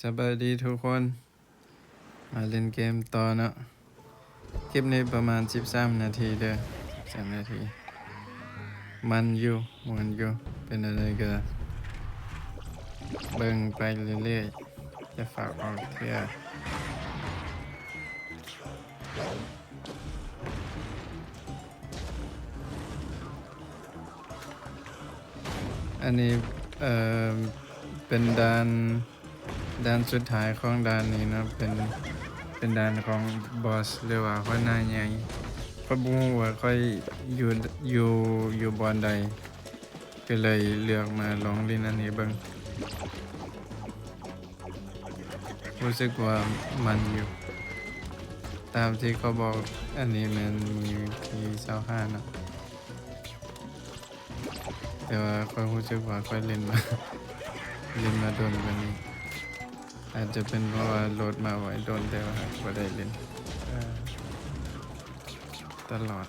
ສະບາຍດີທຸກຄົນ ມາຫຼິ້ນເກມຕໍ່ເນາະ. ຄລິບນີ້ປະມານສິບສາມນາທີເດີ້ ສິບສາມນາທີ. ມັນຢູ່ ມ່ວນຢູ່ ເປັນແນວໃດກະເບິ່ງໄປເລື້ອຍໆ ຢ່າຟ້າວອອກເທື່ອ. ອັນນີ້ ເອີ ເປັນດ່ານ ດ່ານສຸດທ້າຍຂອງດ່ານນີ້ເນາະ ເປັນ ເປັນດ່ານຂອງບອສ ຫຼືວ່າຫົວໜ້າໃຫຍ່. ຂ້ອຍບໍ່ຮູ້ວ່າຂ້ອຍຢູ່ ຢູ່ ຢູ່ບ່ອນໃດ ກໍເລີຍເລືອກມາລອງຫຼິ້ນອັນນີ້ເບິ່ງ. ຮູ້ສຶກວ່າມັນຢູ່ ຕາມທີ່ເຂົາບອກ. ອັນນີ້ແມ່ນມື້ທີຊາວຫ້າເນາະ ແຕ່ວ່າຂ້ອຍຮູ້ສຶກວ່າຂ້ອຍຫຼິ້ນມາ ຫຼິ້ນມາດົນກວ່ານີ້. ອາດຈະເປັນເພາະວ່າໂຫຼດມາໄວດົນ ແຕ່ວ່າບໍ່ໄດ້ຫຼິ້ນ ເອີ ຕະຫຼອດ.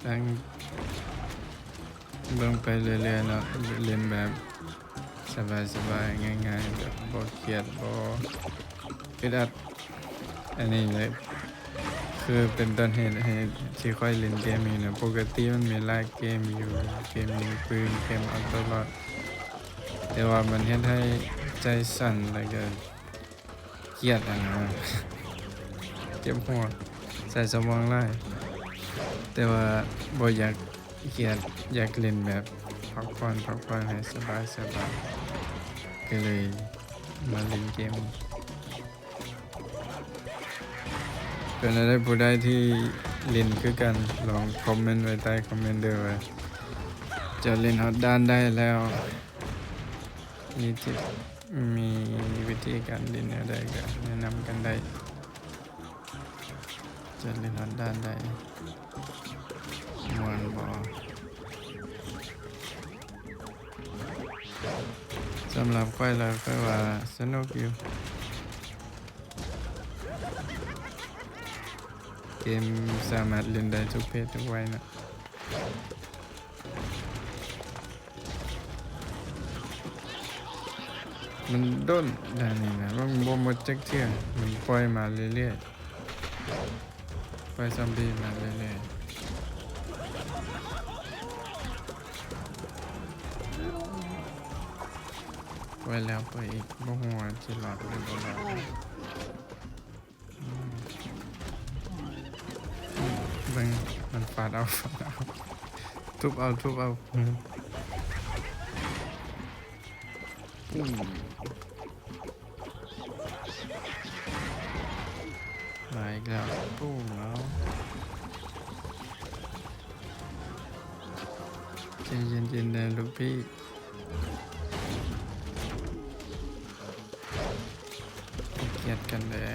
ຕັ້ງເບິ່ງໄປເລື້ອຍໆເນາະ ຫຼິ້ນແບບສະບາຍໆ ງ່າຍໆ ແບບບໍ່ຄຽດ ບໍ່ອຶດອັດ. ອັນນີ້ແຫຼະ ຄືເປັນຕົ້ນເຫດໃຫ້ທີ່ຂ້ອຍຫຼິ້ນເກມນີ້ນະ. ປົກກະຕິມັນມີຫຼາຍເກມຢູ່ ເກມຍິງປືນ ເກມເອົາຕົວລອດ ແຕ່ວ່າມັນເຮັດໃຫ້ໃຈສັ່ນ ແລ້ວກະ ຄຽດຫັ້ນນະ ເຈັບຫົວ ໃຊ້ສະໝອງຫຼາຍ ແຕ່ວ່າບໍ່ຢາກຄຽດ ຢາກຫຼິ້ນແບບພັກຜ່ອນ ພັກຜ່ອນໃຫ້ສະບາຍ ສະບາຍ ກໍເລີຍມາຫຼິ້ນເກມ. ເປັນແນວໃດ ຜູ້ໃດທີ່ຫຼິ້ນຄືກັນ ລອງຄອມເມັນໄວ້ໃຕ້ຄອມເມັນເດີ້ວ່າ ເຈົ້າຫຼິ້ນຮອດດ່ານໃດແລ້ວ ມີທິດ ມີວິທີການຫຼິ້ນແນວໃດກະແນະນຳກັນໄດ້. ຈະຫຼິ້ນຮອດດ່ານໃດ ມ່ວນບໍ່? ສຳລັບຂ້ອຍແລ້ວ ຂ້ອຍວ່າສະໜຸກຢູ່ ເກມສາມາດຫຼິ້ນໄດ້ທຸກເພດທຸກໄວນະ. ມັນດົນດ່ານນີ້ນະ ມັນບໍ່ໝົດຈັກເທື່ອ ມັນປ່ອຍມາເລື້ອຍໆ ປ່ອຍຊອມບີມາເລື້ອຍໆ. ປ່ອຍແລ້ວປ່ອຍອີກ ບໍ່ຮູ້ວ່າຊິລອດຫຼືບໍ່ລອດ. ອືມ ເບິ່ງ ມັນຟາດເອົາ ຟາດເອົາ ທຸບເອົາ ທຸບເອົາ. ອືມ ອືມ ມາອີກແລ້ວ. ໂອ້ ເອົາ ໃຈເຢັນໆ ເດີ້ລູກພີ່. ກຽດກັນແດ່.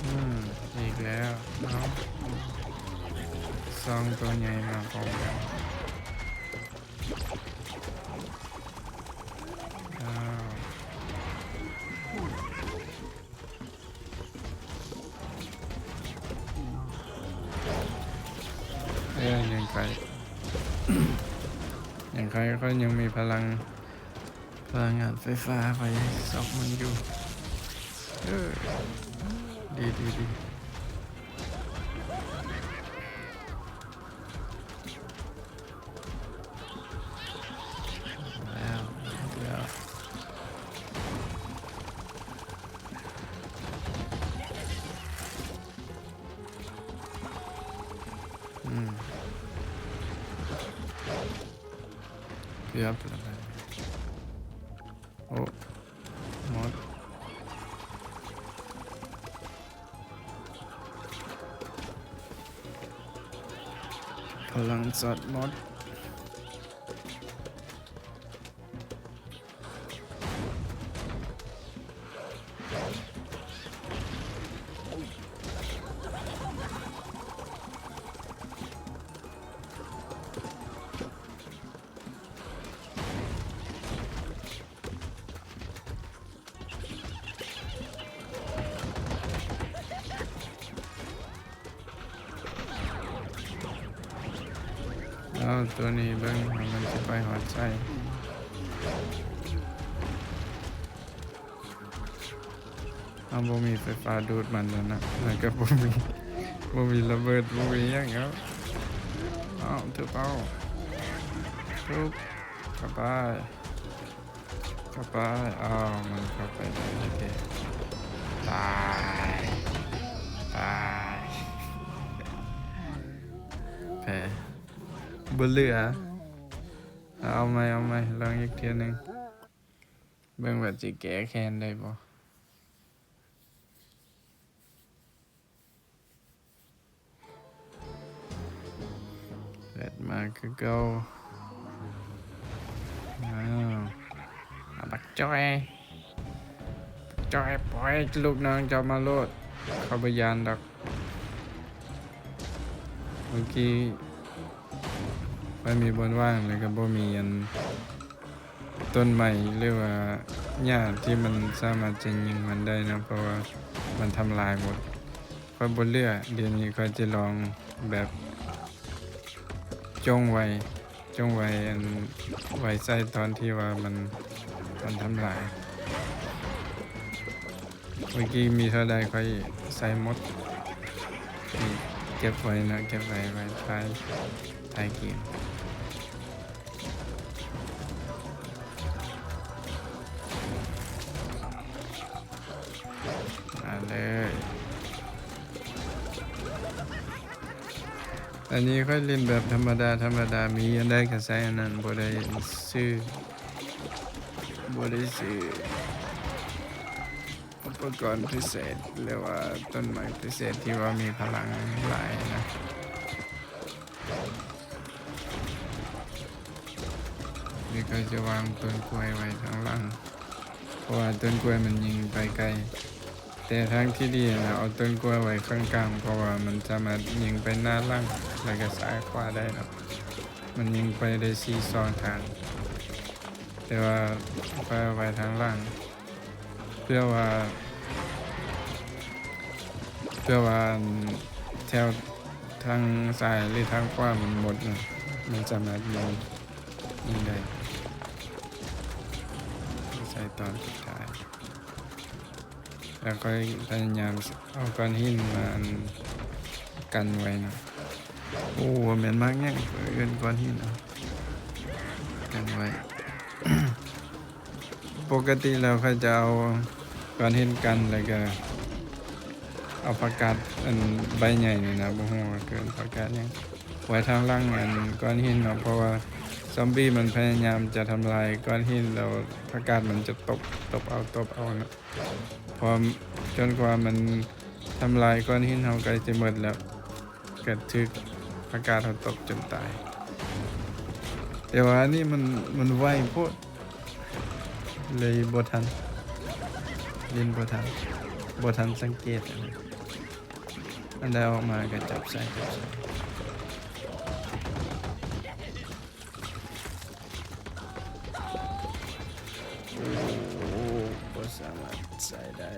ອືມ ອີກແລ້ວເນາະ ສອງຕົວໃຫຍ່ມາພ້ອມກັນ. ອ້າວ ເອີ ຍັງໄກ ຍັງໄກ ຂ້ອຍຍັງມີພະລັງ ພະລັງງານໄຟຟ້າ ຂ້ອຍຍັງຊອກມັນຢູ່. ເອີ ດີ ດີ ດີ. ແລ້ວ ແລ້ວ ອືມ ເກືອບແລ້ວ. ໂອ້ ໝົດ ພະລັງຊັດໝົດ. ໂ ເອົາຕົວນີ້ເບິ່ງວ່າມັນຊິໄປຮອດໃສ. ເຮົາບໍ່ມີໄຟຟ້າດູດມັນແລ້ວນະ ແລ້ວກໍບໍ່ມີ ບໍ່ມີລະເບີດ ບໍ່ມີຫຍັງແລ້ວ. ເອົາ ທຶບເອົາ ທຸບເຂົ້າໄປ ເຂົ້າໄປ. ອ້າວ ມັນເຂົ້າໄປໄດ້ເດ້. ຕາຍ ຕາຍ ແພ້ ບໍ່ເຫຼືອ. ເອົາໃໝ່ ເອົາໃໝ່ ລອງອີກເທື່ອໜຶ່ງ ເບິ່ງວ່າຊິແກ້ແຄ້ນໄດ້ບໍ່. ເປີດມາຄືເກົ່າ. ອ້າວ ອາ ບັກຈ້ອຍ ບັກຈ້ອຍ ປ່ອຍລູກນ້ອງເຈົ້າມາໂລດ ເຂົາບໍ່ຢ້ານດອກ. ເມື່ອກີ້ມັນມີບ່ອນວ່າງ ແລ້ວກໍບໍ່ມີອັນ ຕົ້ນໄມ້ ຫຼືວ່າຫຍ້າທີ່ມັນສາມາດຈະຍິງມັນໄດ້ນະ ເພາະວ່າມັນທຳລາຍໝົດ. ຂ້ອຍບໍ່ເຫຼືອ ດຽວນີ້ຂ້ອຍຈະລອງແບບຈົ່ງໄວ້ ຈົ່ງໄວ້ ອັນ ໄວ້ໃສ່ຕອນທີ່ວ່າມັນ ມັນທຳລາຍ. ເມື່ອກີ້ມີເທົ່າໃດຂ້ອຍໃສ່ໝົດ. ນີ້ເກັບໄວ້ນະ ເກັບໄວ້ ໄວ້ທ້າຍ ທ້າຍເກມ. ມາເລີຍ. ອັນນີ້ຂ້ອຍຫຼິ້ນແບບທຳມະດາ ທຳມະດາ ມີອັນໃດກໍໃຊ້ອັນນັ້ນ ບໍ່ໄດ້ຊື້ ບໍ່ໄດ້ຊື້ອຸປະກອນພິເສດ ຫຼືວ່າຕົ້ນໄມ້ພິເສດທີ່ວ່າມີພະລັງຫຼາຍນະ. ນີ້ຂ້ອຍຈະວາງຕົ້ນກ້ວຍໄວ້ທາງຫຼັງ ເພາະວ່າຕົ້ນກ້ວຍມັນຍິງໄປໄກ. ແຕ່ທາງທີ່ດີນະ ເອົາຕົ້ນກ້ວຍໄວ້ຂ້າງກາງ ເພາະວ່າມັນສາມາດຍິງໄປໜ້າຫຼັງ ແລ້ວກໍຊ້າຍຂວາໄດ້ເນາະ. ມັນຍິງໄປໄດ້ສີ່ຊ່ອງທາງ ແຕ່ວ່າຂ້ອຍເອົາໄວ້ທາງຫຼັງ ເພື່ອວ່າ ເພື່ອວ່າ ອັນ ແຖວທາງຊ້າຍ ຫຼື ທາງຂວາມັນໝົດນະ ມັນສາມາດຍິງ ຍິງໄດ້ ໃສ່ຕອນສຸດທ້າຍ ແລ້ວຂ້ອຍພະຍາຍາມເອົາກ້ອນຫີນມາ ອັນ ກັນໄວ້ນະ. ໂອ້ ບໍ່ແມ່ນໝາກຫຍັງ ເອີ້ນກ້ອນຫີນເອົາ ກັນໄວ້. ປົກກະຕິແລ້ວຂ້ອຍຈະເອົາກ້ອນຫີນກັນ ແລ້ວກະເອົາຜັກກາດ ອັນ ໃບໃຫຍ່ນີ້ນະ ບໍ່ຮູ້ວ່າເອີ້ນຜັກກາດຫຍັງ ໄວ້ທາງຫຼັງ ອັນ ກ້ອນຫີນເນາະ ເພາະວ່າຊອມບີ້ມັນພະຍາຍາມຈະທຳລາຍກ້ອນຫີນ ແລ້ວຜັກກາດມັນຈະຕົບ ຕົບເອົາ ຕົບເອົານະ. ເພາະຈົນກວ່າມັນທຳລາຍກ້ອນຫີນເຮົາໃກ້ຈະໝົດແລ້ວ ກະຖືກຜັກກາດເຮົາຕົບຈົນຕາຍ. ແຕ່ວ່າອັນນີ້ມັນ ມັນໄວໂພດ ເລີຍບໍ່ທັນ ຫຼິ້ນບໍ່ທັນ ບໍ່ທັນສັງເກດ. ອັນໃດອອກມາກະຈັບໃສ່ ຈັບໃສ່. ໂອ້ ບໍ່ສາມາດໃຊ້ໄດ້.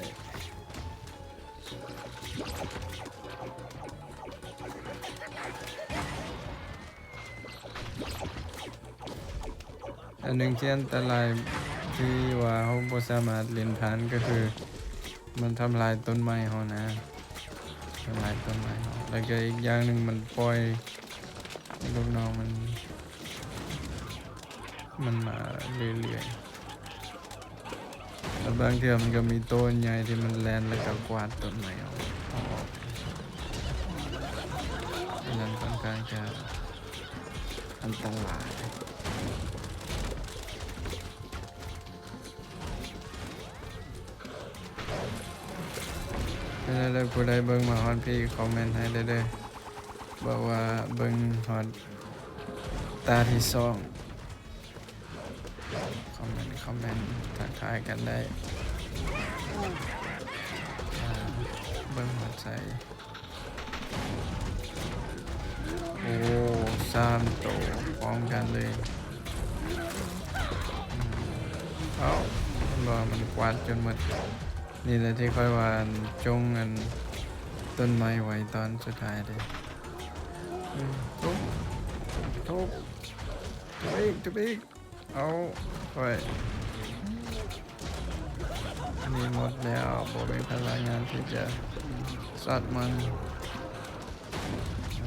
ອັນໜຶ່ງທີ່ອັນຕະລາຍ ທີ່ວ່າເຮົາບໍ່ສາມາດຫຼິ້ນຜ່ານ ກໍຄືມັນທຳລາຍຕົ້ນໄມ້ເຮົານະ ທຳລາຍຕົ້ນໄມ້ເຮົາ. ແລ້ວກໍອີກຢ່າງໜຶ່ງ ມັນປ່ອຍລູກນ້ອງມັນ ມັນມາເລື້ອຍໆ ແລ້ວບາງເທື່ອມັນກໍມີໂຕໃຫຍ່ທີ່ມັນແລ່ນ ແລ້ວກໍກວາດຕົ້ນໄມ້ເອົາ ເອົາອອກ. ອັນນັ້ນຂ້ອນຂ້າງຈະອັນຕະລາຍ. ເປັນແນວໃດ ຜູ້ໃດເບິ່ງມາຮອດພີ້ ຄອມເມັນໃຫ້ໄດ້ເດີ້ ບອກວ່າເບິ່ງຮອດຕາທີສອງ. ຄອມເມັນ ຄອມເມັນ ທັກທາຍກັນໄດ້. ອ່າ ເບິ່ງຮອດໃສ? ໂອ້ ສາມໂຕພ້ອມກັນເລີຍ. ອືມ ເອົ້າ ເຫັນບໍ່ ມັນກວາດຈົນໝົດ. ນີ້ແຫຼະທີ່ຂ້ອຍວ່າ ອັນ ຈົ່ງ ອັນ ຕົ້ນໄມ້ໄວ້ຕອນສຸດທ້າຍເດ້. ອືມ ໂອ້ ທຸບ ທຸບອີກ ທຸບອີກ. ເອົາ ຂ້ອຍ ອັນນີ້ໝົດແລ້ວ ບໍ່ມີພະລັງງານທີ່ຈະຊັອດມັນ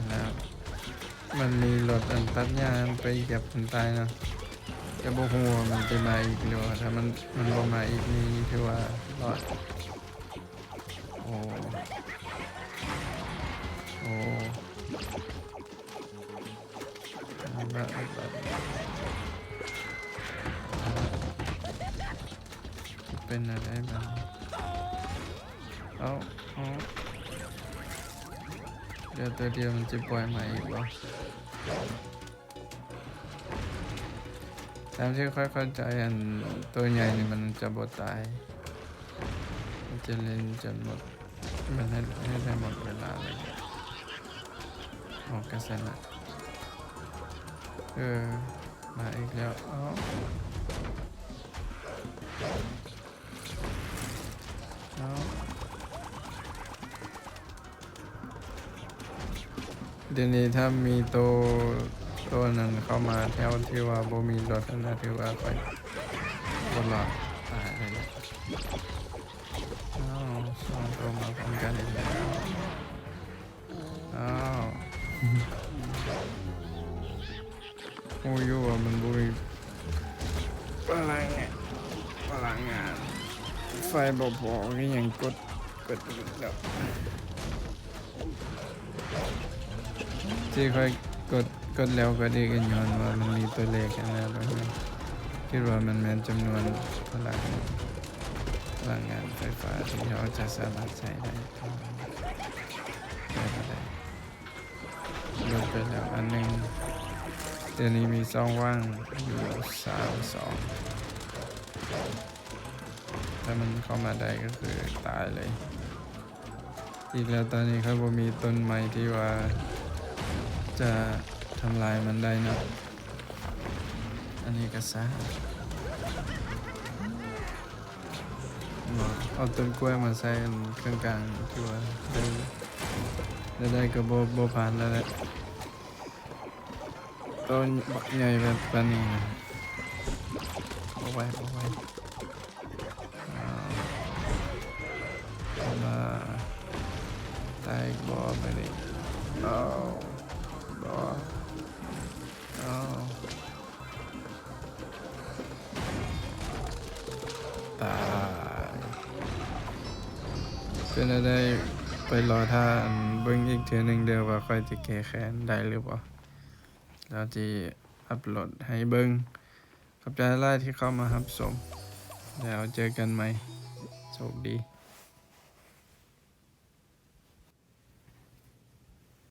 ແລ້ວ ມັນມີລົດອັນຕັດຫຍ້າໄປຢຽບມັນຕາຍເນາະ. ແຕ່ບໍ່ຮູ້ວ່າມັນຈະມາອີກຫຼືວ່າ ຖ້າມັນ ມັນບໍ່ມາອີກນີ້ ຖືວ່າລອດ. ໂອ້ ໂອ້ ເອົາລະ ເອົາລະ ເປັນແນວໃດບາດນີ້? ເອົາ ເອົາ ເຫຼືອຕົວດຽວ ມັນຈະປ່ອຍມາອີກບໍ່? ຕາມທີ່ຂ້ອຍເຂົ້າໃຈ ອັນໂຕໃຫຍ່ນີ້ມັນຈະບໍ່ຕາຍ ມັນຈະຫຼິ້ນຈົນໝົດ ມັນເຮັດ ເຮັດໃຫ້ໝົດເວລາເລີຍ. ໂອ້ ກະຊັ້ນລະ ເອີ ມາອີກແລ້ວ. ເອົາ ເອົາ ດຽວນີ້ຖ້າມີໂຕ ໂຕນັ້ນເຂົ້າມາແຖວທີ່ວ່າບໍ່ມີລົດຫັ້ນນະ ຖືວ່າຂ້ອຍບໍ່ລອດ ຕາຍເລີຍ. ອ້າວ ສອງໂຕມາພ້ອມກັນອີກແລ້ວ. ອ້າວ ຮູ້ຢູ່ວ່າມັນບໍ່ມີພະລັງງານ ພະລັງງານ ໄຟບໍ່ພໍ ກໍຍັງກົດ ກົດອີກແລ້ວ. ທີ່ຂ້ອຍກົດ ກົດແລ້ວກໍດີ ກໍຍ້ອນວ່າມັນມີຕົວເລກຫັ້ນນະ ແລ້ວຂ້ອຍຄິດວ່າມັນແມ່ນຈຳນວນພະລັງ ພະລັງງານໄຟຟ້າທີ່ເຮົາຈະສາມາດໃຊ້ໄດ້. ໄດ້ບໍ່ໄດ້? ລົດໄປແລ້ວອັນໜຶ່ງ. ດຽວນີ້ມີຊ່ອງວ່າງຢູ່ສາມ ສອງ ຖ້າມັນເຂົ້າມາໄດ້ກໍຄືຕາຍເລີຍອີກແລ້ວ. ຕອນນີ້ຂ້ອຍບໍ່ມີຕົ້ນໄມ້ທີ່ວ່າຈະທຳລາຍມັນໄດ້ເນາະ. ອັນນີ້ກໍຊະ ເອົາຕົ້ນກ້ວຍມາໃສ່ອັນເຄິ່ງກາງ ຖືວ່າໄດ້ ໄດ້ ໄດ້ກໍບໍ່ ບໍ່ຜ່ານແລ້ວແຫຼະ. ໂຕບັກໃຫຍ່ແບບປານນີ້ນະ ບໍ່ໄຫວ ບໍ່ໄຫວ. ອ້າວ ມາ ຕາຍອີກບໍ່ບາດນີ້? ອ້າວ ບໍ່ ອ້າວ ຕາຍ. ເປັນແນວໃດ ໄປລໍຖ້າ ອັນ ເບິ່ງອີກເທື່ອໜຶ່ງເດີ້ ວ່າຂ້ອຍຈະແກ້ແຄ້ນໄດ້ຫຼືບໍ່ ແລ້ວຊິອັບໂຫຼດໃຫ້ເບິ່ງ. ຂອບໃຈຫຼາຍທີ່ເຂົ້າມາຮັບຊົມ ແລ້ວເຈີກັນໃໝ່. ໂຊກດີ.